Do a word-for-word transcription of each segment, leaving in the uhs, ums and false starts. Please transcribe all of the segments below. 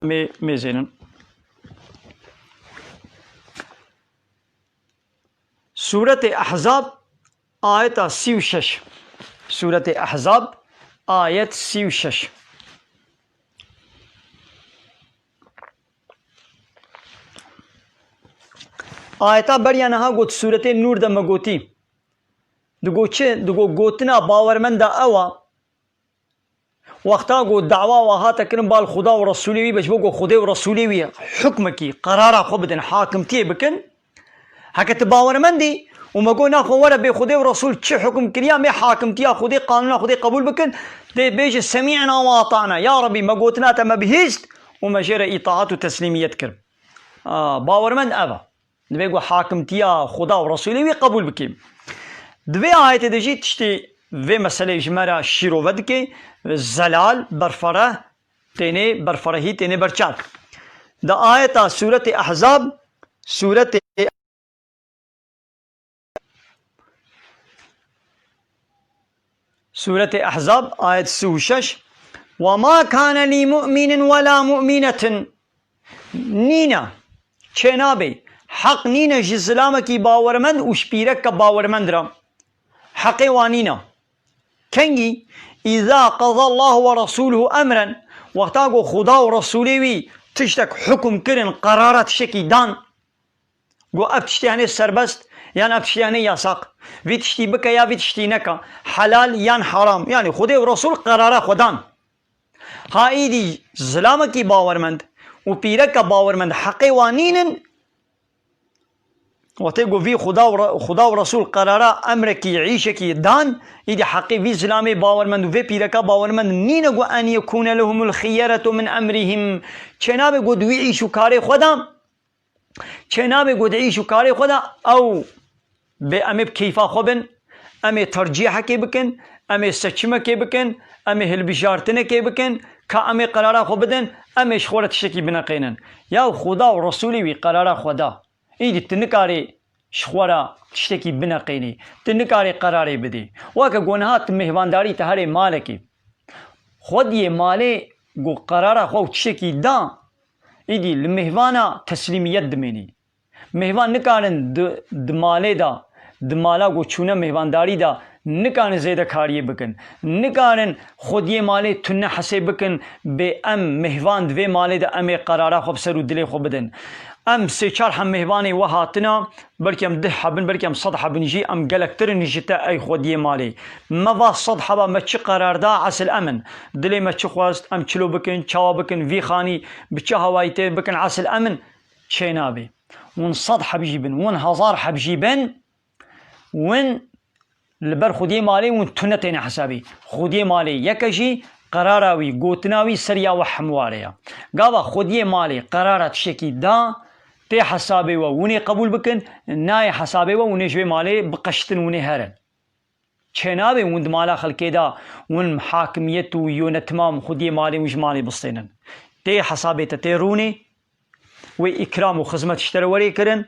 mê-, mêzênin. Sûretê Ehzab, ayeta sî û şeş. Sûretê Ehzab, ayet sî û şeş. Ayeta beriya niha got, Sûretê Nûr de me gotî. Digo çi? Digo gotina bawermenda ew a. Wexta ku dawa wa hate kirin bal Xuda û Resûlê wî be, ji bo ku Xwedê û Resûlê wî hukmekî, qerara xwe bidin, hakimtiyê bikin. Heke tu bawermendî û me got, naxwe were bê Xwedê û Resûl çi hukm kiriya, mê hakimtiya Xwedê, qanûna Xwedê qebûl bikin, tê bêje, "Semî'na we ata'na." Ya Rebî, me gotina te me bihîst û me jê re îtaat û teslîmiyet kir. A, bawermend ev e. Divê ku hakimtiya Xuda û Resûlê wî qebûl bikî. Di vê ayetê de jî tiştê vê meseleyê ji me re şîrove dike, zelal, berfereh, tênê berferehî, tênê berçav. Di ayeta Sûretê Ehzab, Sûretê Sûretê Ehzab, ayet sî û şeş, "Ve ma kane lî mu'minin ve la mu'minetin." Nîne, çênabê, heq nîne ji zilamekî bawermend û ji pîreke bawermend re. Heqê wan nîne. Kengî, "Îza qezallahu ve resûluhu emren", wexta ku Xuda û Resûlê wî tiştek hukm kirin, qerara tiştekî dan, Got, ev tiştê hene serbest, yan ev tiştê hene yasak. Vî tiştî bike ya vî tiştî neke. Helal yan haram. Yanî Xwedê û Resul qerara xwe dan. Ha îdî zilamekî bawermend û pîreke bawermend heqê wan nînin. Wextê got vî Xuda û Re-, Xuda û Resul qerara emrekî, îşekî dan, îdî heqê vî zilamê bawermend û vê pîreka bawermend nîne got en yekûne lehumul xiyeretu min emrihim. Çênabe got wî îş û karê xwe de Çênabe got di îş û karê xwe de ew bê em ê bi keyfa xwe bin, em ê tercîhekê bikin, em ê seçimekê bikin, em ê hilbijartinekê bikin, ka em ê qerara xwe bidin, em ê ji xwe re tiştekî bineqênin. Ya Xuda û Resûlê wî qerara xwe da. Îdî tu nikarî ji xwe re tiştekî bineqênî. Tu nikarî qerarê bidî. Weke ku niha tu mêhvandarî, tu herê malekî. Xwediyê malê ku qerara xwe û tiştekî da, îdî li mêhvana teslîmiyet dimênî. Mêhvan nikarin di, di malê de, di mala ku çûne mêhvandarî de, nikarin zêdekariyê bikin. Nikarin xwediyê malê tune hesê bikin, bê em mêhvan di vê malê de em ê qerara xwe bi ser û dilê xwe bidin. Em sê çar hem mêhvanê we hatina, Belkî em deh hebin, belkî em sed hebin jî, em gelektir in ji te ey xwediyê malê. Me va sed heba me çi qerar da, esil em in. Dilê me çi xwest, em çilo bikin, çawa bikin, vî xanî, bi çi hawayî tê bikin, esil em in. Çênabê. Win sed heb jî bin, win hezar heb jî bin, win li ber xwediyê malê win tune têne hesabê. Xwediyê malê yeke jî qerara wî, gotina wî ser ya we hemû ware ya. Gava xwediyê malê qerara tiştekî da, tê hesabê we, win ê qebûl bikin, nayê hesabê we, win ê ji wê malê biqeşitin, win ê herin. Çênabê win di mala xelkê de, win hakimiyet û yönetima xwediyê malê win ji malê bistênin. Tê hesabê te tê rûnê, wê îkram û xizmet ji te re werê kirin.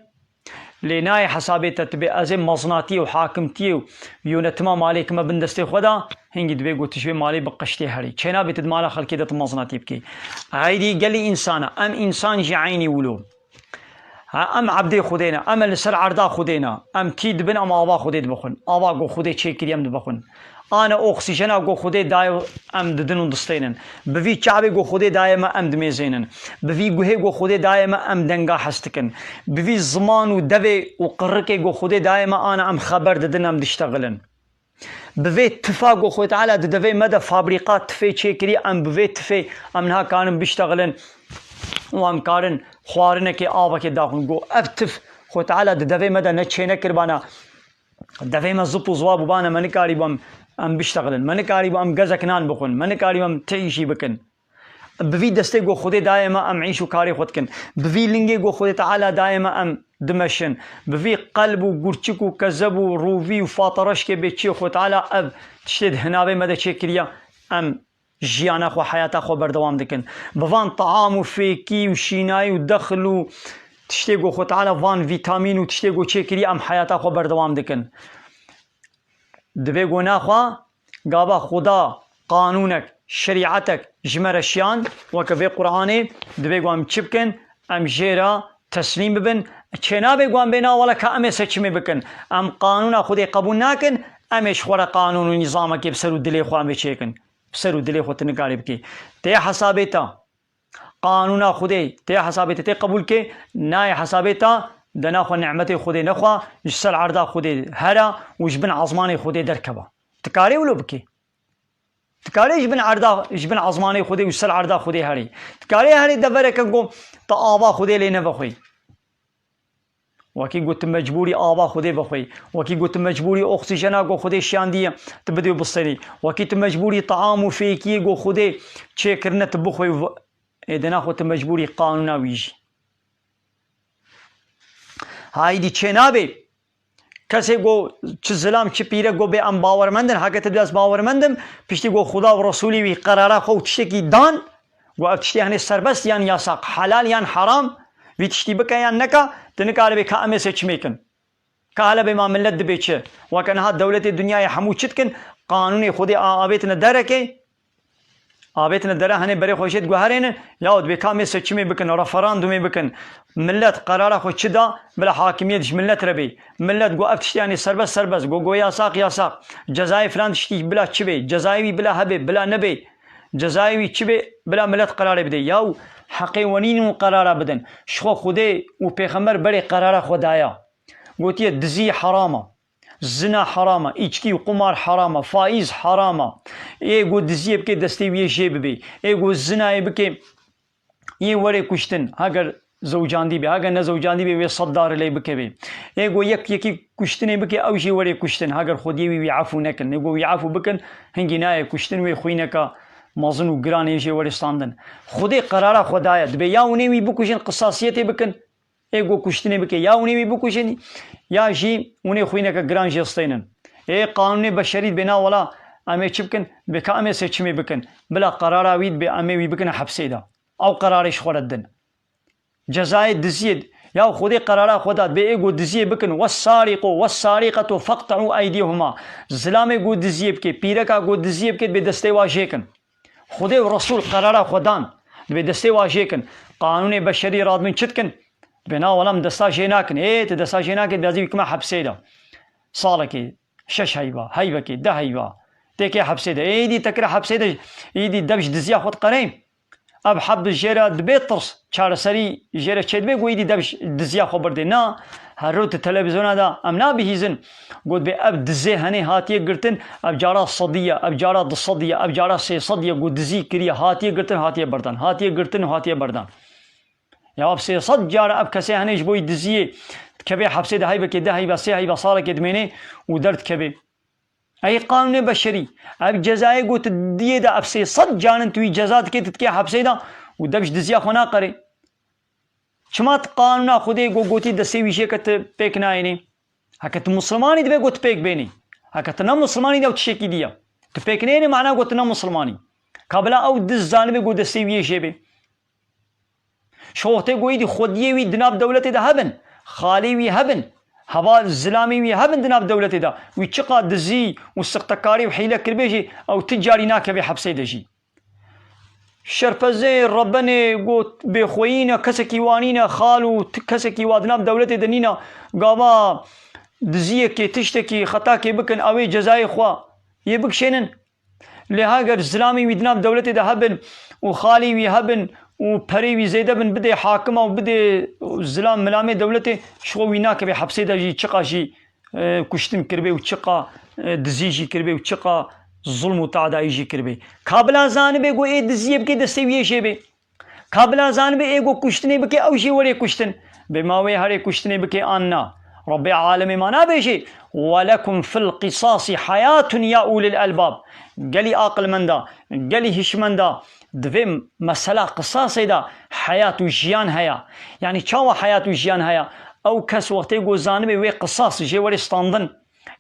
Lê nayê hesabê te tu bê ez ê mezinatiyê û hakimtiyê û yönetima malê kime bin destê xwe de, hingî divê ku tu ji vê malê bi qeştê herî. Çênabê tu di mala xelkê de tu mezinatî bikî. Eydî gelî însana, em însan jî eynî wilo. Ha, em ebdê Xwedê ne, em li ser erda Xwedê ne. Em tî dibin, em ava Xwedê dibixwin. Ava ku Xwedê çêkiriye em dibixwin. Ane oksîjena ku Xwedê daye em didin û distênin. Bi vî çavê ku Xwedê daye me em dimêzênin. Bi vî guhê ku Xwedê daye me em denga hes dikin. Bi vî ziman û devê û qirikê ku Xwedê daye me ana em xeber didin, em diştexilin. Bi vê tifa ku Xwedê Teala di devê me de fabrîka tifê çêkirî, em bi vê tifê em niha karin biştexilin û em karin xwarinekê, avekê daxwin. Ku ev tif Xwedê Teala di devê me de ne çênekiribana, devê me zip û ziwa bûbane, me nikarîbû em, em biştexilin. Me nikarîbû em gezek nan bixwin. Me nikarîbû em ti îşî bikin. Bi vî destê ku Xwedê daye me em îş û karê xwe dikin. Bi vî lingê ku Xwedê Teala daye me em dimeşin. Bi vî qelb û gurçik û kezeb û rûvî û fatereşkê bê çi Xwedê Teala ev tiştê di hinavê me de çêkiriye, em jiyana xwe, heyata xwe berdewam dikin. Bi van taam û fêkî û şînayî û dexil û tiştê ku Xwedê Teala van vîtamîn û tiştê ku çêkiriye em heyata xwe berdewam dikin. Divê ku naxwe gava Xuda qanûnek, şerîetek, ji me re şiyand, weke vê Qur'anê, divê ku em çi bikin? Em jê re teslîm bibin. Çênabê ku em bê na wele ka em ê seçimê bikin. Em qanûna Xwedê qebûl nakin, em ê ji xwe re qanûn û nîzamekê bi ser û dilê xwe em ê çêkin. Bi ser û dilê xwe tu nikarî bikî. Tê hesabê te. Qanûna Xwedê tê hesabê te tê qebûl kê, nayê hesabê te, dena xwe nimetê Xwedê nexwe, ji ser erda Xwedê here û ji bin ezmanê Xwedê derkeve. Tu karê wilo bikî. Tu karê ji bin erda, ji bin ezmanê Xwedê û ser erda Xwedê herî. Tu karê herî devereke ku tu ava Xwedê lê nevexwî. Wekî ku tu mecbûrî ava Xwedê vexwî. Wekî ku tu mecbûrî oksîjena ku Xwedê şiyandiye tu bidê û bistênî. Wekî tu mecbûrî taam û fêkiyê ku Xwedê çêkirine tu bixwî û v-, ê dina xwe tu mecbûrî qanûna wî jî. Haydî çênabê. Kesê ku çi zilam, çi pîrek ku bê em bawermend in, heke tu dibê ez bawermend im, piştî ku Xuda û Resûlî wî qerara xwe û tiştekî dan, ku ev tiştê hene serbest yan yasaq, helal yan heram, vî tiştî bike yan neka, tu nikaribê ka em ê seçimê kin. Ka hele bê ma millet dibê çi? Weke niha dewletê dinyayê hemû çi dikin? Qanûnê Xwedê a-, avêtine derekê, Avêtine dere, hene berê xwe jê diguherênin, ya dibê ka em ê seçimê bikin, referandumê bikin. Millet qerara xwe çi da, bila hakimiyet ji millet re bê. Millet got ev tiştê, yanî serbest, serbest, got, got yasaq, yasaq. Cezayê filan tiştî bila çi bê, cezayê wî bila hebe, bila nebe. Cezayê wî çi bê, bila millet qerarê bide. Yaw heqê we nîn hûn qerara bidin. Ji xwe Xwedê û Pêxember berê qerara xwe daya. Gotiye dizî heram e. Zina heram e, îçkî û qumar heram e, faîz heram e. Ê ku diziyê bike destê wî yê jê bibê. Ê ku zinayê bike yê were kuştin, heger zewcandî be, heger ne zewcandî be wê sed dar lê bikeve. Ê ku yek yekî kuştinê bike ew jî were kuştin, heger xwediyê wî wî efû nekin. Ê ku wî efû bikin, hingî nayê kuştin, wê xwîneka mezin û giran ê jê were standin. Xwedê qerara xwe daye. Dibê ya hûnê wî bikujin, qisasiyetê bikin. Ê ku kuştinê bike, ya hûnê wî bikujin, ya jî hûnê xwîneke giran jê stênin. Ê qanûnê beşerî dibê na wela em ê çi bikin? Dibê ka em ê seçimê bikin. Bila qerara wî dibê em ê wî bikine hepsê de. Ew qerarê ji xwe re didin. Cezayê diziyê, ya Xwedê qerara xwe da, dibê ê ku diziyê bikin, "Wes-sariqu wes-sariqetu feqte'u eydiyehuma." Zilamê ku diziyê bike, pîreka ku diziyê bike, dibê destê wa jê kin. Xwedê û Resûl qerara xwe dan. Dibê destê wa jê kin. Qanûnê beşerî radibin çi dikin? Dibê na wela em desta jê nakin. Ê, tu desta jê nakê, dibê ez ê wî kime hepsê de. Salekê, şeş heyva, heyvekê, deh heyva. Têkê hepsê de. Ê, îdî te kire hepsê de, îdî dev ji diziya xwe diqerê. Ev heb jê re dibe tirs. Çareserî jê re çêdibe, ku îdî dev ji diziya xwe birdê. Na, her roj tu televîzyona de em nabihîzin. Got bê ev dizê henê hatiye girtin, ev cara sedî ye, ev cara du sedî ye, ev cara sê sedî ye, ku dizî kiriye, hatiye girtin, hatiye berdan, hatiye girtin û hatiye berdan. Ya ev sê sed cara ev kesê henê ji bo yî diziyê dikeve hepsê de, heyvekê, deh heyva, sê heyva, salekê dimêne û derdikeve. Ey qanûnê beşerî, ev cezayê ku tu diyê de ev sê sed carin tu wî ceza dikê, tu dikê hepsê de û dev ji diziya xwe naqerê. Çima tu qanûna Xwedê ku gotî destê wî jê ke tu pêk nayênî? Heke tu Musulmanî divê ku tu pêk bênî. Heke tu ne Musulmanî de ew tiştekî dî ye. Tu pêk neyênî mana ku tu ne Musulmanî. Ka bila ew diz zanibê ku destê wî yê jê bê. Ji wextê ku êdî xwediyê wî di nav dewletê de hebin, xalê wî hebin, heva zilamê wî hebin di nav dewletê de, wî çiqa dizî û sixtekarî û hîle kiribê jî, ew ti carî nakeve hepsê de jî. Şerpezê, rebenê, got bêxweyî ne, kesekî wa nîne, xal û ti-, kesekî wa di nav dewletê de nîne, gava diziyekê, tiştekî, xetakê bikin, ew ê cezayê xwe yê bikişênin. Lê heger zilamê wî di nav dewletê de hebin û xalê wî hebin û perê wî zêde bin, bidê hakima û bidê zilam milamê dewletê, ji xwe wî nakeve hepsê de jî, çiqa jî, e, kuştin kiribê û çiqa, e, dizî jî kiribê û çiqa zulm û tadayî jî kiribê. Ka bila zanibê ku ê diziyê bike destê wî yê jê bê. Ka bila zanibê ê ku kuştinê bike ew jî werê kuştin. Bê ma wê herê kuştinê bike an na. Rebbê alemê ma nabêjê, "Welekum fil qisasi hayatun ya ulil elbab." Gelî aqilmenda, gelî hişmenda, di vê mesela qisasê de heyat û jiyan heye. Yanî çawa heyat û jiyan heye? Ew kes wextê ku zanibê wê qisas jê werê standin,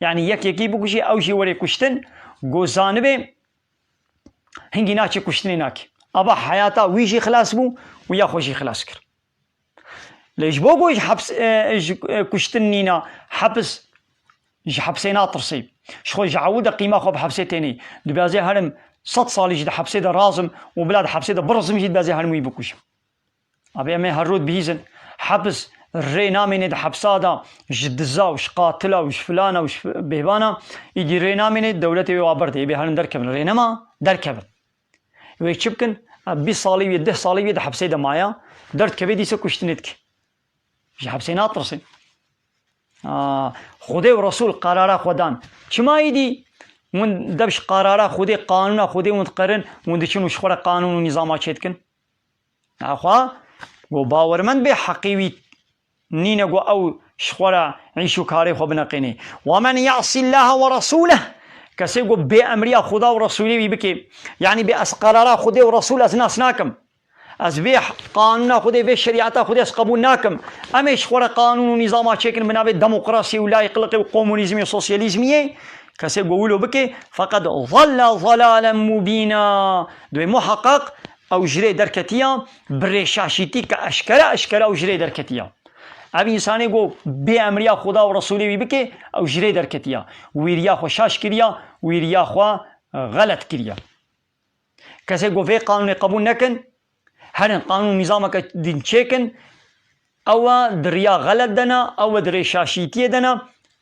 yanî yek yekî bikujî, ew jî werê kuştin, ku zanibê hingî naçe kuştinê nake. Ava heyata wî jî xilas bû û ya xwe jî xilas kir. Lê ji bo ku ji heps, e, ji, e, kuştin nîna, hepis, ji hepsê natirsê. Ji xwe ji ewil de qîma xwe bi hepsê tênê. Dibê ez ê herim Sed salî jî di hepsê de razim û bila di hepsê de birizim jî dibezê herim wî bikujim. Abi em ê her rû dibihîzin. Heps rê namêne di hepsa de ji diza û ji qatila û ji filana û ji bêhbana, îdî rê namêne dewletê wê wa berdê. Ê bê herin derkevin. Rê nema, derkevin. Wê çi bikin? Ev bîst salî wê, deh salî wê di hepsê de maya. Derdikeve dîse kuştinê dike. Ji hepsê natirsin. Aa, Xwedê û Resûl qarara xwe dan. Çima îdî hûn dev ji qarara Xwedê, qanûna Xwedê hûn diqerin, hûn diçin û ji xwe re qanûn û nîzama çêdikin? Axwe ku bawermend bê heqî wî nîne ku ew ji xwe re îş û karê xwe bineqênê. "Ve men ya'sî Llahe ve resûleh." Kesê ku bê emriya Xuda û Resûlê wî bike, yanî bê ez qarara Xwedê û Resûl ez nas nakim. Ez vê qanûna Xwedê, vê şerîeta Xwedê ez qebûl nakim. Em ê ji xwe re qanûn û nîzama çêkin bi navê demokrasiyê û layîqliqê û komunîzmê û sosyalîzmiyê. Kesê ku wilo bike, feqed zalla zalalen mubîna. Dibê muheqeq ew ji rê derketiya, bi rêşaşîtî ke eşkere eşkere ew ji rê derketiya. Ev însanê ku bê emriya Xuda û Resûlê wî bike, ew ji rê derketiya. Wî riya xwe şaş kiriya, wî riya xwe xelet kiriya. Kesê ku vê qanûnê qebûl nekin, herin qanûn nîzameke din çêkin, ew e di riya xelet de ne, ew e di rêşaşîtiyê de ne,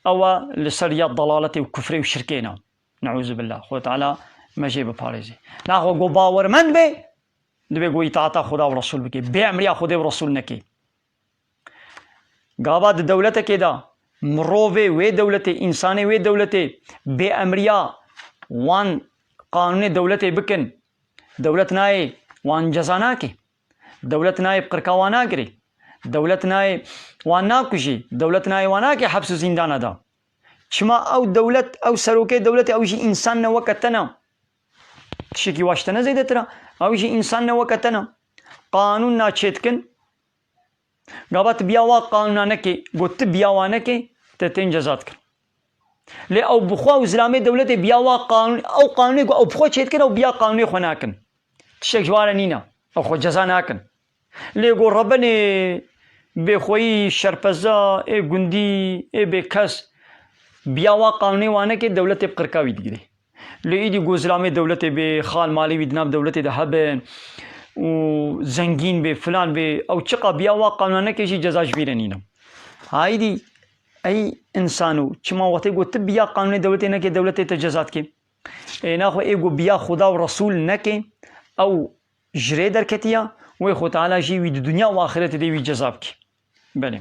ew e li ser riya dalaletê û kufrê û şirkê ne. Neûzubillah. Xwedê Teala me jê biparêzê. Naxwe ku bawermend be, dibê ku îtaata Xuda û Resûl bike. Bê emriya Xwedê û Resûl neke. Gava di dewletekê de mirovê wê dewletê, însanê wê dewletê bê emriya wan qanûnê dewletê bikin, dewlet nayê wan ceza nake. Dewlet nayê bi qirka wan nagirê. Dewlet nayê wan nakujê. Dewlet nayê wan nake heps û zîndana de. Çima ew dewlet, ew serokê dewletê, ew jî însan ne weke te ne. Tiştekî wa ji te ne zêdetir e. Ew jî însan ne weke te ne. Qanûn na çêdikin. Gava tu biya wa qanûna nekê, got tu biya wa nekê, te tên ceza dikin. Lê ew bi xwe û zilamê dewletê biya wa qanûn, ew qanûnê ku ew bi xwe çêdikin, ew biya qanûnê xwe nakin. Tiştek ji wa re nîne. Ew xwe ceza nakin. Lê ku rebenê bêxweyî, şerpeza, ê gundî, ê bêkes, biya wa qanûnê wa nekê, dewletê bi qirka wî digirê. Lê îdî ku zilamê dewletê bê, xal malê wî di nav dewletê de hebe û zengîn bê, filan bê, ew çiqa biya wa qanûna neke jî ceza ji vî re nîne. Haydî ey însano, çima wextê ku tu biya qanûnê dewletê neke, dewletê te ceza dike? Ê naxwe ê ku biya Xuda û Resûl neke, ew ji rê derketiya, wê Xwe Teala jî wî di dinya û axirete de wî ceza bike. Belê.